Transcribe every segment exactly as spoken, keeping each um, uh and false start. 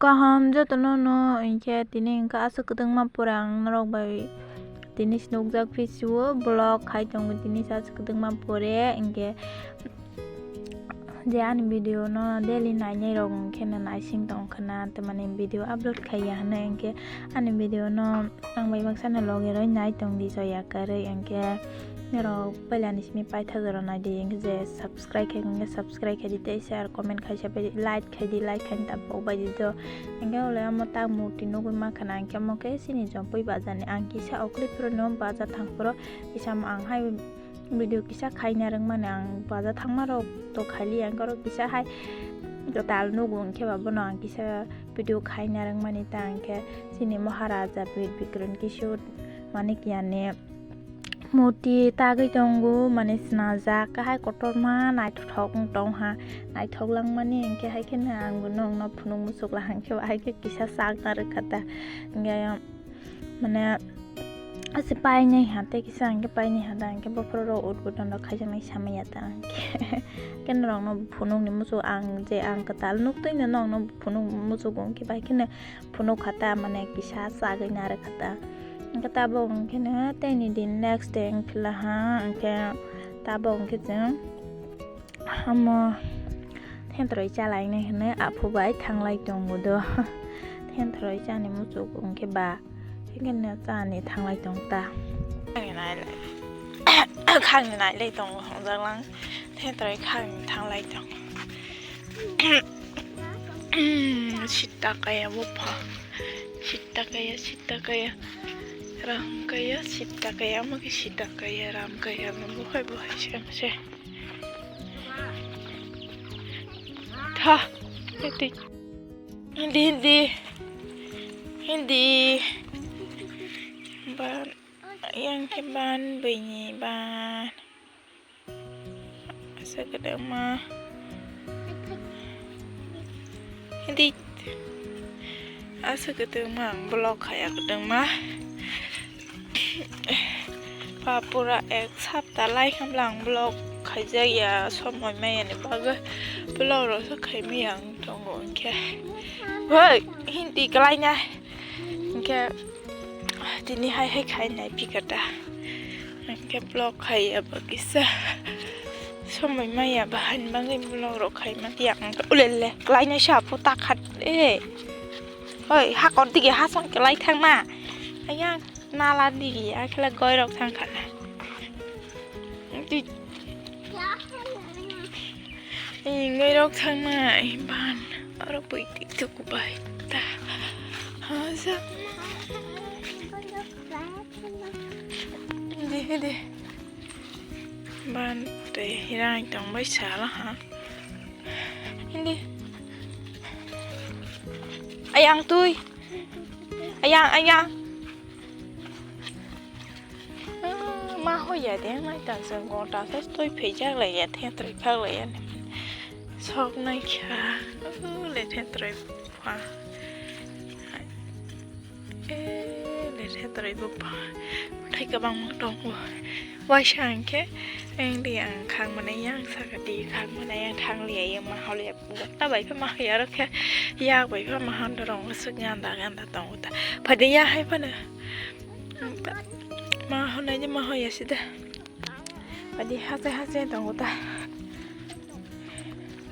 Kaham jotono no hinkhe tini hinkhe aswk kwdwngma pore ang norok bai tini se nukjak phisiyo vlog khai tongo tini se aswk kwdwngma pore hinkhe je ani video no daily nainai rok hinkhe no naising tong khwna tamani video upload khaiya hwnwi hinkhe ani video no ang bai baksa no logi roi nai tong di joya kwrwi hinkhe norok puila ni simi paithak rok nai di hinkhe je subscribe khai hinkhe subscribe khai di tei share comment khai sabai like khai di, like khai tabuk bai di do. Hinkhe ule omo tak murti nugui mankha na, hinkhe omo khe chini jompui bajar ni. Ang kisa okli phuru no bajar thang phuru kisa ang hai video kisa khaina rwngmani, ang bajar thangma rok to khali ang oro kisa hai kwtal nugo, hinkhe ba bono ang kisa video khaina rwngmani ta hinkhe chini Maharaja Bir Bikran Kishore Manikya ni murti tagwi tongo, mane swnajak, kahai kotorma naithothok wng tongha, naithok langmani, hinkhe hai kheno ang bo nokno phunuk muchuk la, hinkhe ba hai khe kisa chakna rwkha ta, hinkhe mane ase painai ha tei kisa hinkhe painai ha da, hinkhe bophuru rok udbodan rok khaijaknai samaya ta, hinkhe norokno phunukni muchuk ang je ang kwtal nuktwino nokno phunuk muchugo, hinkhe ba hai kheno phunuk kha ta, mane kisa chagwi narwk kha ta. Hinkhe tabuk hinkhe no tei ni din next day wng philaha, hinkhe tabuk hinkhe chwng omo thentroi chalainai hinwi aphu bai thanglai tongo do. Thentroi chani muchuk hinkhe ba, hinkhe no chani thanglai tong ta. Khangni nailai tongo hwnjak lang, thentroi khangni thanglai tongo. Sita kaya bupha. Sita kaya, sita kaya. Ram kaya, sita kaya, omo khe sita kaya, ram kaya, no buhai buhai se, se. Tha, hindi, hindi. Hindi. Ban, yang khe ban, bini ban. Asa kwdwma. Hindi. Asa kwdwma ang vlog khaya kwdwma. Pa pura ek sapta lai khamla ang vlog khaijak ya, somoi maya ni bagwi vlog rok se khaimaya ang tongo hinkhe. Hoi, hindi kwlaina. Hinkhe tini hai hai khai nai phi kha ta. Hinkhe vlog khai abo kisa somoi maya bahai ni bagwi vlog rok khai ma ya. Ulele kwlai nai sa pho ta khat e. Oi, hakor dige hasong kwlai thang na. Ayang nala dige akhla goi rok thang kha na. Ingoi rok thangna iban oro pui tik tuk bai ta. Hajakma. Hindi, hindi. Ban tei hirang tong bai sala ha. Hindi. Ayang tui. Ayang, ayang. Ah, ma hoya de, mai ta jeng gota se stoi phejak lai ya, thentroi khak lai ya. Sok nai kha, ah, le thentroi pha. Eh, le thentroi bo pha. Thai kabang mang tong bo. Waisa ang khe, ang di ang khang mane yang saka di khang mane yang thang liya yang ma hol ya. Gota bai pha ma hoya ro khe, yak bai pha ma hon rong suk ganda ganda tong ta. Phadi ya hai phano. Ma honai ni ma hoya sida. Adi hache hache tongo ta.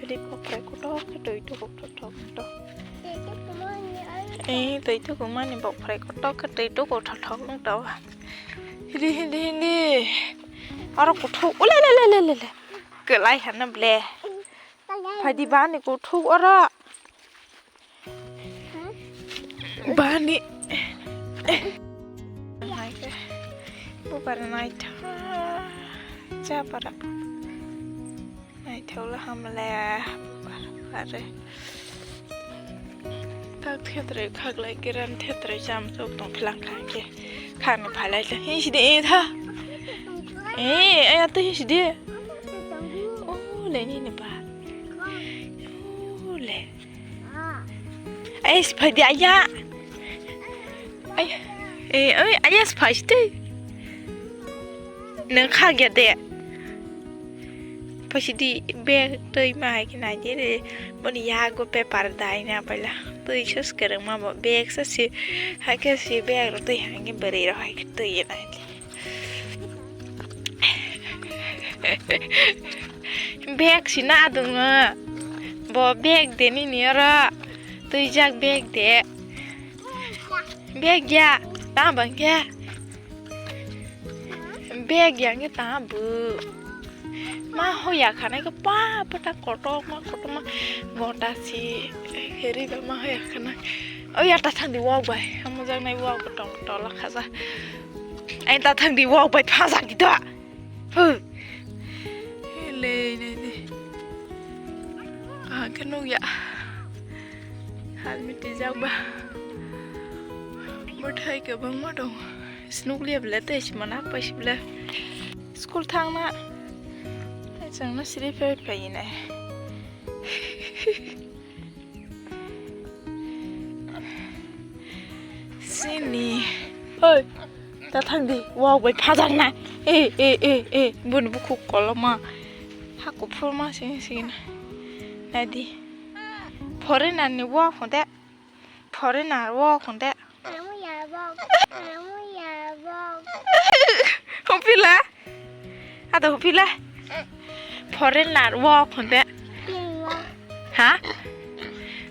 Adi kokrai kotor ke toi to koktor tok to. Eh, toi to kumani bok phrai kotor ke toi to koktor tok to. Hindi, hindi, hindi. Aro kuthuk. Ule, le, le, le, le, le. Kelai hana ble. Phadi bani kuthuk oro. Bani. Naikhe. Bubar naitha. Chapara. Naithok la hamle. Bubar bare. Tak thetre khaklai kiran thetre cham tok tong philang khang khe. Khang phalai le. Hi sidi tha. Eh, aya to hi sidi. Oh, le ni ni ba. Oh, le. Ai, sphai di aya. Ai, eh, oi, aya sphai sidi. Nang khagya de. Phai sidi bag toi ma hai khe nai di re. Boni yago paper dai na paila. Twi sus kwrwngma bo bag sa si, hai khe si bag rw twi hangkhe bwrwi rw hai khe twi nai. Bag si na adungo. Bo bag de nini oro. Twijak bag de. Bag ya. Ta bang khe. Bag ya khe ta bu. Ma hoya khanai khe pa pa ta kotor ma kotor ma gota si. Heri ba ma hoya khanai. O ya ta thang di wok bai. Amujak nai wok tong tola khaja. Ai ta thang di wok bai phajak di da. Huh. Hele, ne, ne. Ah, khe nukya. Helmet twijak ba. Bwthai kwbangma dong. Snukliya bwle tei se mana paisi bwle. School thangna. Chwngno siri phai phai nai. Sini. Oi, ta thang di. Wow, bai phajak na. E, e, e, e. Bun bukhuk koloma. Haku phurma sing sing na. Nadi. Foreigner ni wow khonde. Foreigner wow khonde. Amu ya bok, amu ya bok. Hupila? Ada hupila? Foreigner wo phunde. King wo. Ha?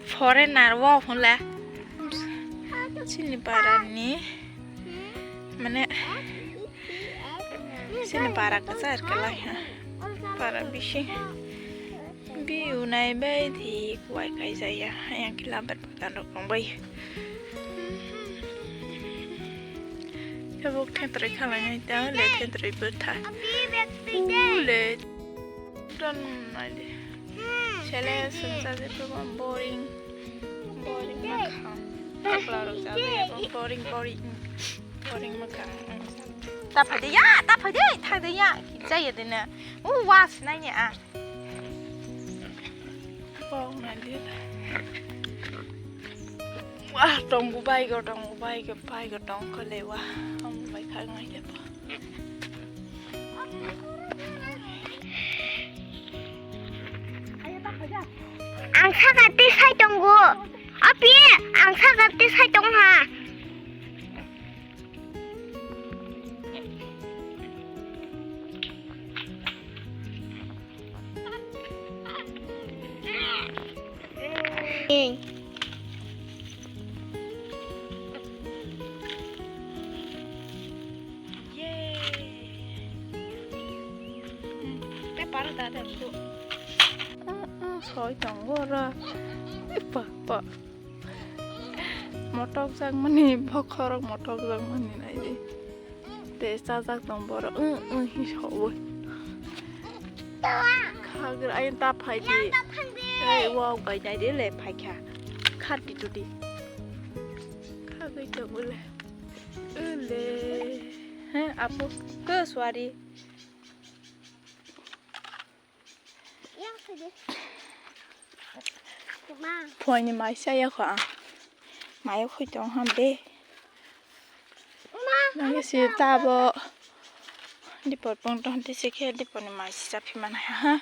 Foreigner wo phunle. Sini parani. Mane sini para kasar kalai ha. Para bisi. Biu nai bai di kuai kai jaya. Yang kilabar. Tano kong bai. Tabuk thentroi khalai nai ta le thentroi bwtha. Ule. Don nai de. Sele sumsa je program boring. Boring ma kham. Takla rok ja de boring boring. Boring ma kham. Ta phai de ya, ta phai de, thang de ya. Jaya de na. U was nai ne a. Wah, tongo bike o, tongo bike o, bike o tong kole wah. Am bai kha ngai de pa. Ang saka tei sai tongo. Api, ang saka tei sai tong ha. Soi tongo oro. Epa, pa. Motok jakmani, bokhorok motok jakmani nai di. Tei chajak tong borok, "Wng, wng," hi saui. Khagra ayang ta phai di. Ei, wow, bai nai di le phai kha. Khat di tudi. Khagwi tongo le. Ule. He, apu. Ko suari. Phuaini mai chaya kho ang. Mai khoi tong ham de. Nang si tabo. Dipor pung tong tise khe dipor ni mai si cha phi man ha.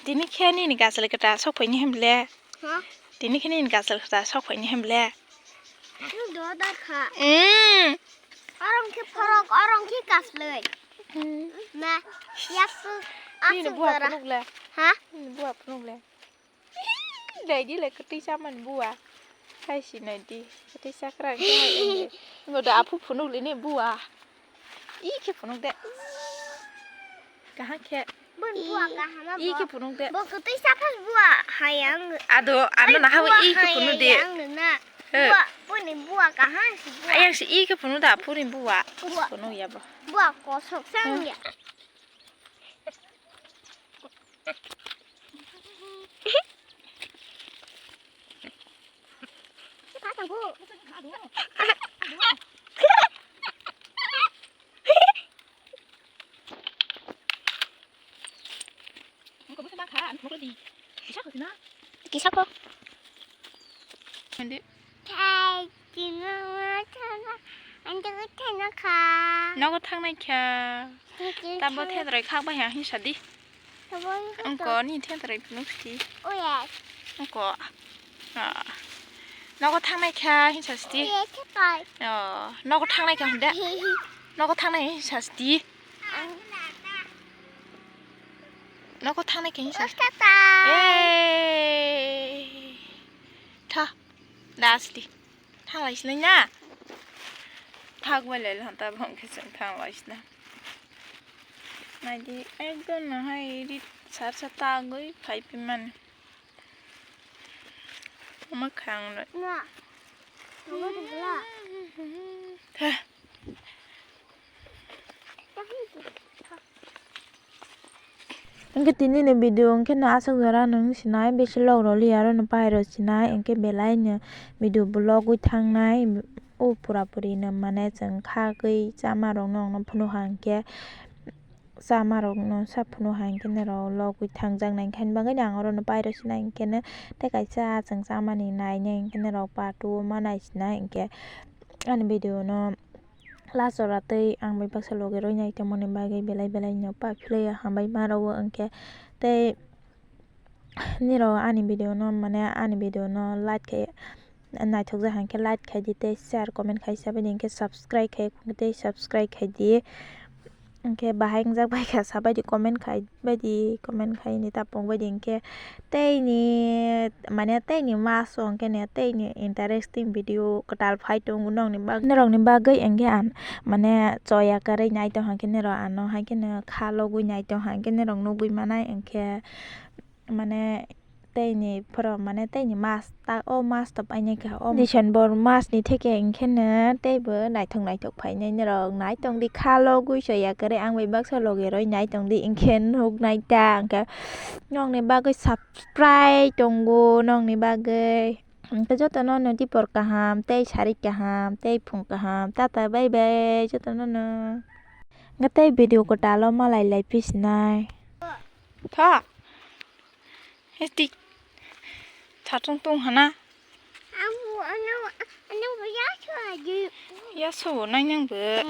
Tini khe nini gasal kata sok phai ni hem le. Ha? Tini khe nini gasal kata sok phai ni hem le. Nung do dar kha. Mm. Arong khe phorok, arong khe kasloi. Mm. Na, yak su, nini asuk buha dara. Phunuk le. Ha? Nini buha phunuk le. Dai di le kwtwi chamani buha. Hai si nai di. Kwtwi chakra khe hai ende. Ngo da aphu phunuk le ni buha. I khe phunuk de. Kaham khe. Bun buwa kaham. I khe phunuk de. Bo kwtwi saphas buwa hayang. Ado, ano na hawi i khe phunuk de. Hayang na. He. Buwa, buni buwa kaham si buwa. Ayang si i khe phunuk da, phuri buwa. Buwa. Phunuk ya bo. Buwa kosok sang ya. Kisa ko. Andi. Thai tino thana andi thana kha. Nogo thangnai kha. Tabo thedroi khak bai ha hinsa di. Taboni kha. Ongko ni thedroi phunuk si. Oya. Ongko. Ah. Nogo thangnai kha hinsa sdi. Eh, khe pai. Oh, nogo thangnai kha hwnde. Nogo thangnai hinsa sdi. Ang. Nogo thangnai kha hinsa sdi. Khe pai. Eh. Tha. Da sdi. Thanglai sinai na. Thak bai lai lhon ta bong khe chwng thanglai sinai. Naidi ekdom no hai rit sar sa tagwi phai phi mani. Omo khang rw. Nga. Omo tong kla. Tha. Hwnkhe tini ni video hwnkhe no aswk jora no wng sinai, bisi log rw liya aro no pai rw sinai, hwnkhe belai no video bo logwi thangnai. O pura puri no mane chwng khagwi chama rok no phunu ha hwnkhe. Chama rok no sa phunu hai hwnkhe norok logwi thangjaknai hwnkhe bagwi ang oro no pairw sinai hwnkhe no tei kaisa chwng chamani nainai hwnkhe norok part two o ma nai sinai hwnkhe ani video no last jora tei ang bai baksa logi rwi nai tongmani bagwi belai belai no pak phlai hambai ma rw o hwnkhe tei. Nirok ani video no mane ani video no like khai naithok jak hwnkhe like khai di tei share comment khai sabai di hwnkhe subscribe khai tei subscribe khai di hwnkhe bahai wngjak bai kha sabai di comment khai bai di comment khai ni tapung bai di hwnkhe tei ni mane tei ni mas o hwnkhe ne tei ni interesting video kwtal phai tongo nokni bagwi norok ni bagwi hwnkhe ang mane choya kwrwi nai tong hwnkhe norok ano hai kheno kha logwi nai tong hwnkhe norok nugwi manai hwnkhe. Mane tei ni phoro mane tei ni mas ta o mas to painai kha o December mas ni theke hwnkhe no tei bo naithok naithok phainai norok nai tong di kha logwi soya kwrwi ang bai baksa logi roi nai tong di hwnkhe nuk nai ta hwnkhe nokni bagwi subscribe tongo nokni bagwi hwnkhe jotono no dipor kaham tei sari kaham tei phung kaham tata bye bye jotono no hwnkhe tei video kwtal o malai lai pisinai. Tha. Hesti. Thatung tung hana. Ang bu ano ano bu ya chua di. Ya so nai nang bu.